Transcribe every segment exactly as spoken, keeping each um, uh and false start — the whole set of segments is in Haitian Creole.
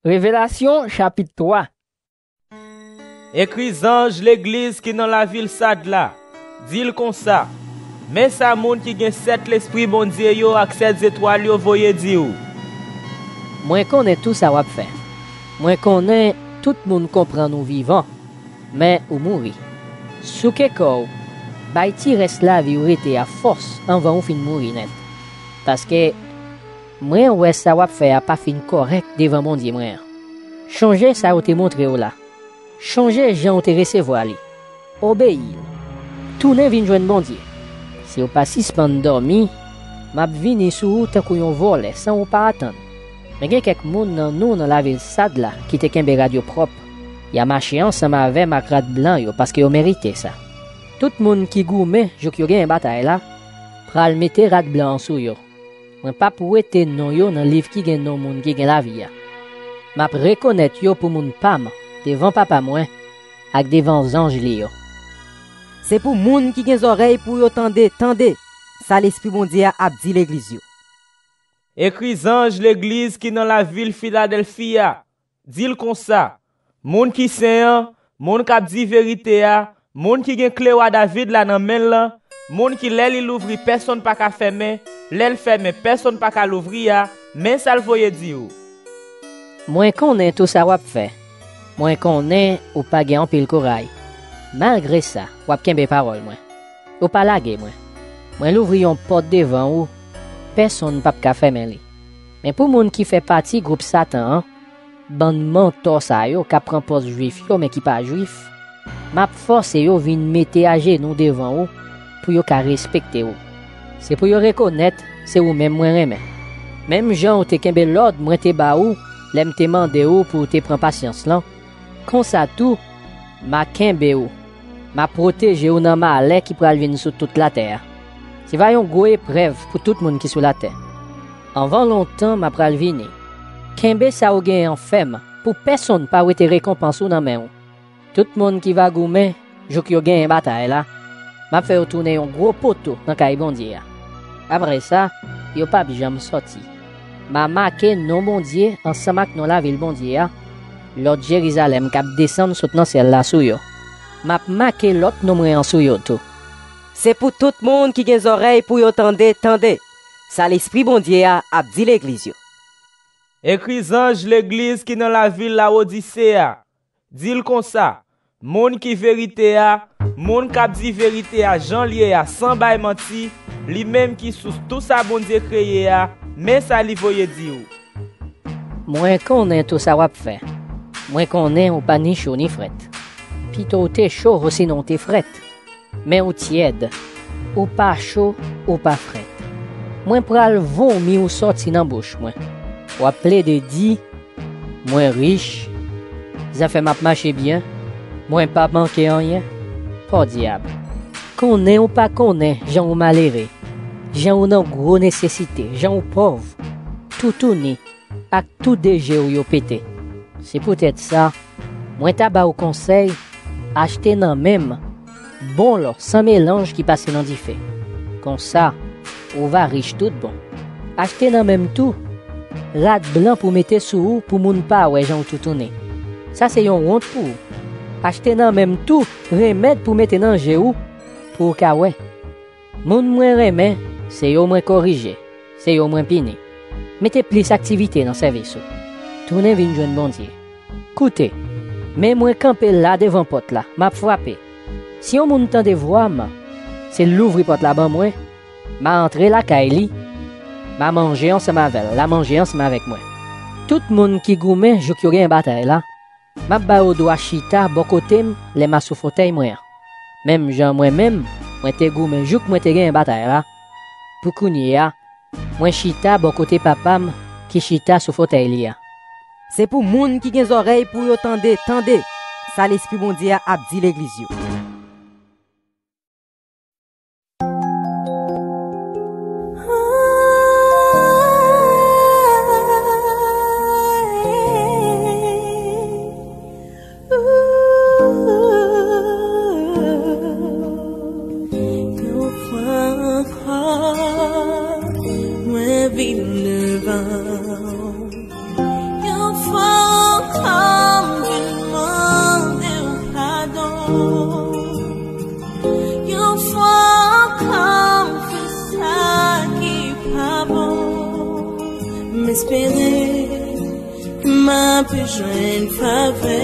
Revelasyon, chapit twa. Ekri zanj legliz ki nan lavil Sad la. Di l konsa, men sa moun ki gen sèt Lespri Bondye yo ak sèt zetwal yo voye di w: Mwen konnen tou sa w ap fè. Mwen konnen tout moun konprann ou vivan, men ou mouri. Souke kò w, bay ti rès lavi w rete a fòs anvan ou fin mouri nèt. Paske mwen wè sa w ap fè a pa fin kòrèk devan Bondye mwen an. Chonje sa yo te montre w la. Chonje jan w te resevwa li. Obeyi l. Tounen vin jwenn Bondye. Si w pa sispann dòmi, m ap vini sou ou tankou yon vòlè san ou pa atann. Men gen kèk moun nan nou nan lavil Sad la ki te kenbe rad yo pwòp. Y a mache ansanm avè m ak rad blan yo paske yo merite sa. Tout moun ki goumen jouk yo genyen batay la, pral mete rad blan an sou yo. Mwen p ap wete non yo nan liv ki gen non moun ki gen lavi a. M ap rekonèt yo pou moun pa m devan Papa mwen ak devan zanj li yo. Se pou moun ki gen zòrèy pou yo tande, tande sa Lespri Bondye a ap di legliz yo. Ekri zanj legliz ki nan lavil Filadèlfi a. Di l konsa, moun ki sen an, moun k ap di verite a, moun ki gen kle wa David la nan men l lan, moun ki lè li louvri pèsonn pa ka fèmen, lè l fèmen pèsonn pa ka louvri a, men sa l voye di w. Mwen konnen tou sa w ap fè. Mwen konnen ou pa gen anpil kouray. Malgre sa, w ap kenbe pawòl mwen. Ou pa lage mwen. Mwen louvri yon pòt devan ou, pèsonn p ap ka fèmen li. Men pou moun ki fè pati gwoup Satan an, bann mantò sa yo k ap pran pòz Jwif yo men ki pa Jwif, m ap fòse yo vin mete ajenou devan ou pou yo ka respekte ou. Se pou yo rekonèt se ou menm mwen renmen. Menm jan ou te kenbe lòd mwen te ba ou lè m te mande ou pou w te pran pasyans lan, konsa tou, m a kenbe ou. M a pwoteje ou nan malè ki pral vin sou tout latè a. Se va yon gwo eprèv pou tout moun ki sou latè. Anvan lontan, m a pral vini. Kenbe sa ou genyen an fèm, pou pèsonn pa wete rekonpans ou nan men w. Tout moun ki va goumen jouk yo genyen batay la, m ap fè yo tounen yon gwo poto nan kay Bondye a. Apre sa, yo p ap janm sòti. M a make non Bondye ansanm ak non lavil Bondye a, lòt Jerizalèm k ap desann sot nan syèl la sou yo. M ap make lòt non mwen an sou yo tou. Se pou tout moun ki gen zòrèy pou yo tande, tande sa Lespri Bondye a ap di legliz yo. Ekri zanj legliz ki nan lavil Lawodise a. Di l konsa, moun ki verite a, moun k ap di verite a jan l ye a san bay manti, li menm ki sous tou sa Bondye kreye a, men sa li voye di w. Mwen konnen tou sa w ap fè. Mwen konnen ou pa ni cho ni frèt. Pito w te cho, osinon w te frèt. Men ou tyèd. Ou pa cho, ou pa frèt. Mwen pral vomi ou sòti nan bouch mwen. W ap plede di, mwen rich, zafè m ap mache byen, mwen p ap manke anyen. Podyab! Konnen ou pa konnen jan ou malere, jan ou nan gwo nesesite, jan ou pòv, toutouni, ak tou de je w yo pete. Se poutèt sa, mwen ta ba w konsèy, achte nan men m bon lò san melanj ki pase nan dife. Konsa, ou va rich tout bon. Achte nan men m tou rad blan pou mete sou ou pou moun pa wè jan w toutouni. Sa se yon wont pou ou. Achte nan men m tou renmèd pou mete nan je ou pou w ka wè. Moun mwen renmen, se yo mwen korije, se yo mwen pini. Mete plis aktivite nan sèvis ou. Tounen vin jwenn Bondye. Koute, men mwen kanpe la devan pòt la, m ap frape. Si yon moun tande vwa m, si l louvri pòt la ban mwen, m a antre lakay li, m a manje ansanm avè l, l a manje ansanm avèk mwen. Tout moun ki goumen jouk yo genyen batay la, m ap ba yo dwa chita bò kote m lè m asou fotèy mwen an. Menm jan mwen menm, mwen te goumen jouk mwen te genyen batay la, pou kounye a, mwen chita bò kote Papa m ki chita sou fotèy li a. Se pou moun ki gen zòrèy pou yo tande, tande sa Lespri Bondye a ap di legliz yo. Yon fwa ankò, mwen vin devan w. Yon fwa Espere m ap jwenn favè.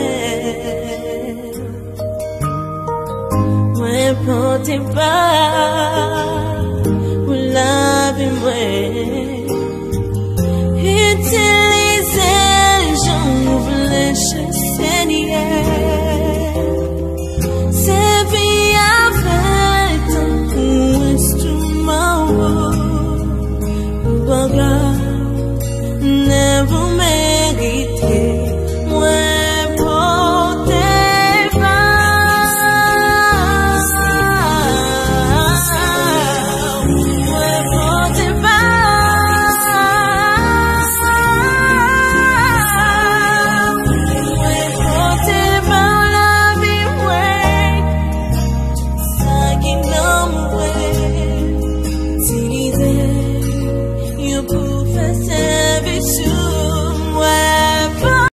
Mwen pote ba